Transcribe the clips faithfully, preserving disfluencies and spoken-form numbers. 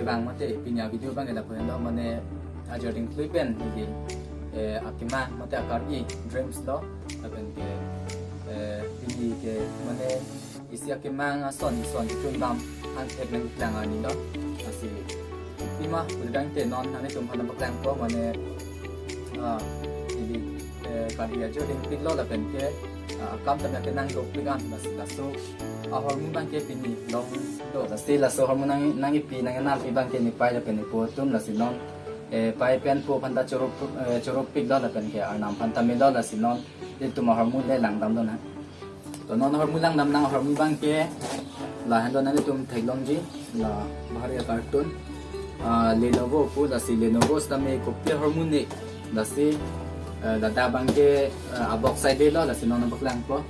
Ang mate pini a-video abang ke lapu henlo, mane ajor ding klui pen neli, eh, akemang mate akar-i dreams lo, lapen ke, eh, pini ke mane isi akemang ason ison chundam angthek nangklang arni lo. Lasi pima pulidang te non nanglitum aphan paklangpo mane, ah, neli, eh, kali ajor ding pik lo lapen ke, ah, akam tame kenang dopik an lasi laso ahormu abang ke pini longlo. Lasi laso ahormu nang, nangkipi nangnampi abang ke nepei lapen nepo atum lasi non, eh, pei pen po aphan ta choro, eh, choro pik lo lapen ke arnam aphan ta me lo lasi non ilitum ahormu le langdam lonang. To non ahormu langdam nang ahormu abang ke lahenlo nanglitum theklongji la bahari a-carton, ah, Lenovo pu lasi Lenovo sitame kopi ahormu ne lasi, eh, ladak abang ke, eh, a-box side lo lasi non paklangpo.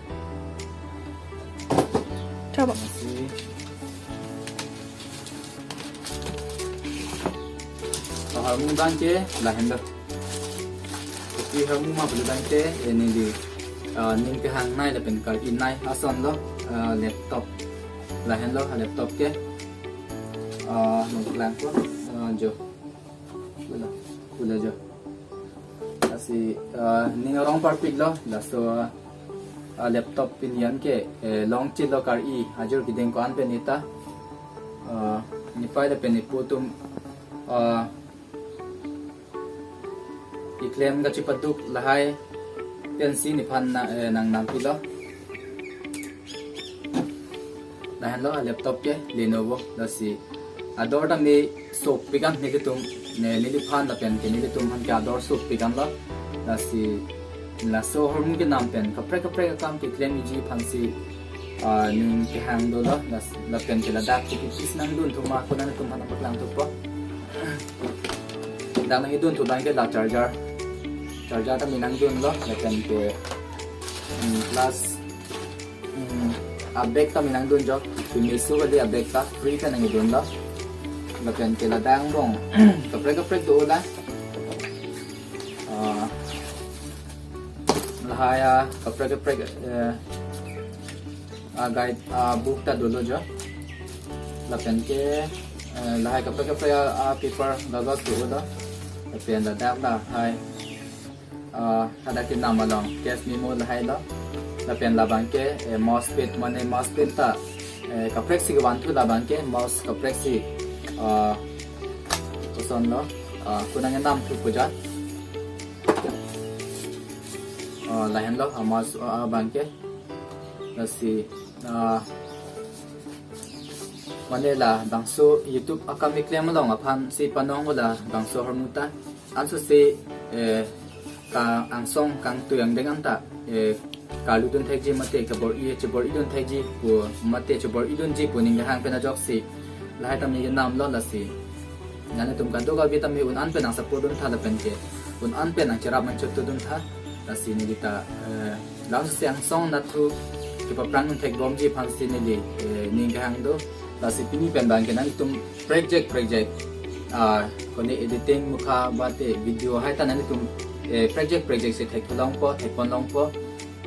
Coba. Lasi ahormu abang ke lahenlo. Kopi ahormu ma pulidang te, eh, neli, ah, ning kehangnei lapen kar-inei ason lo, ah, laptop. Lahenlo, ah, laptop ke. Ah, nangklangpo, ah, jo. Kula, kula jo. Lasi, ah, ning arong parpik lo, laso, ah, laptop pini an ke, eh, longchit lo kar-i, ajor kedeng ko-an pen ita. Ah, nepei lapen nepo atum, ah, keklem kachipaduk lahai pensi nephan na, eh, nangnampi lo. Lahenlo a-laptop ke Lenovo lasi ador tame sopik an nelitum, ne, neliphan lapen ke nelitum aphan ke ador sopik an lo. Lasi laso ahormu kenam pen kaprek kaprek akam keklem-iji aphansi, ah, ning kehang dolo, las-, lapen ke ladak ke pipis nangdunthu ma ko nanglitum aphan paklangthupo. Dak nangkedunthu abang ke la charger. Charger tame nangdunlo, lapen ke, mm, plus, mm, a-bag tame nangdun jo. Pini su kali a-bag ta free ta nangkedunlo. Lapen ke ladak angbong kaprek kaprek do la. Ah, lahai, ah, kaprek kaprek, eh, ah, guide, ah, book ta dolo jo. Lapen ke, eh, lahai kaprek kaprek, ah, ah, paper kagos dolo. Lapen ladak lahai, ah, hadak kenam along case memo lahai lo. Lapen labang ke, eh, mousepad mane mousepad ta, eh, kaprek si kevanthu labang ke mouse kaprek si, ah, koson lo, ah, ko nangnamthu pu ja. Ah, lahenlo a-mouse, ah, abang ke. Lasi, ah, mane labangso YouTube akam keklem along aphansi panong labangso ahormu ta. Ansose, eh, ka angsong kangtui angdeng an ta, eh, kaludun thekji mate kabor-i, chebor-idun thekji pu mate chebor-idunji pu ning kehang pen ajoksi lahai tame kenamlo lasi. Nanglitum kadokave tame un-an pen nangsupport duntha lapen ke un-an pen nangcherap nangchottu duntha. Lasi neli ta, eh, labangso angsong nathu kepaphrang thekbomji aphansi neli, eh, ning kehang do. Lasi pini pen abang ke nanglitum prekjak prekjak, ah, kone editing mukha mate video hai ta nanglitum, eh, prekjak prekjak si thekpon longpo, thekpon longpo.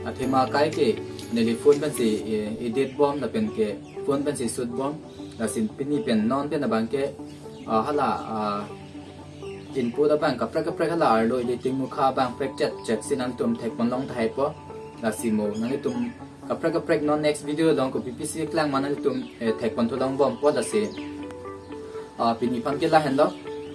Athema kai ke neli phone pensi, eh, edit bom lapen ke phone pensi shoot bom. Lasi pini pen non pen abang ke, ah, hala, ah, input abang kaprek kaprek hala arlo editing mukha abang prekjak jak si nangtum thekpon long tahai po. Lasi mo nanglitum kaprek kaprek non next video along kopi pisi klang ma nangtum, eh, thekpon thu longbompo lasi. Ah, pini aphan ke lahenlo.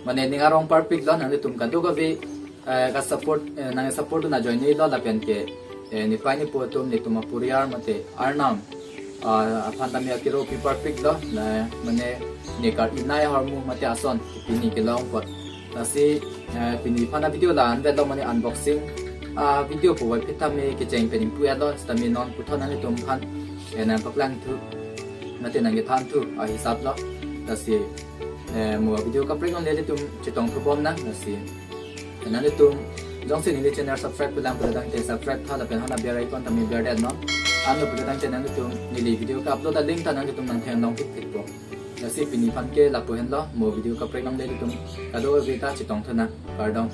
Mane ning arong parpik lo, nanglitum kadokave, eh, ka support, eh, nangsupport dun ajoine lo lapen ke, eh, nepei nepo atum netum aporiar mate arnam, ah, aphan tame akero pi parpik lo, la, mane ne kar-inei ahormu mate ason pini kelong apot. Lasi, eh, pini aphan a-video la-an vetlo mane unboxing, ah, video puvoiphit tame kecheng pen ingpu-etlo, sitame non puthot nanglitum aphan, eh, nangpaklangthu mate nangkethan thu ahisap lo. Lasi, eh, mo video kaprek along le ilitum chetongthu bom nang, lasi. Nanglitum jongsi neli channel subscribe pulang pulotangte subscribe tha lapen hala bell icon tame berdetnon. Anlo pulotangte nanglitum neli video ka-upload a-link ta nanglitum nangthan long phitphitpo. Lasi pini aphan ke lapu henlo, mo video kaprek along le ilitum kadokave ta chetongthu nang, kardom.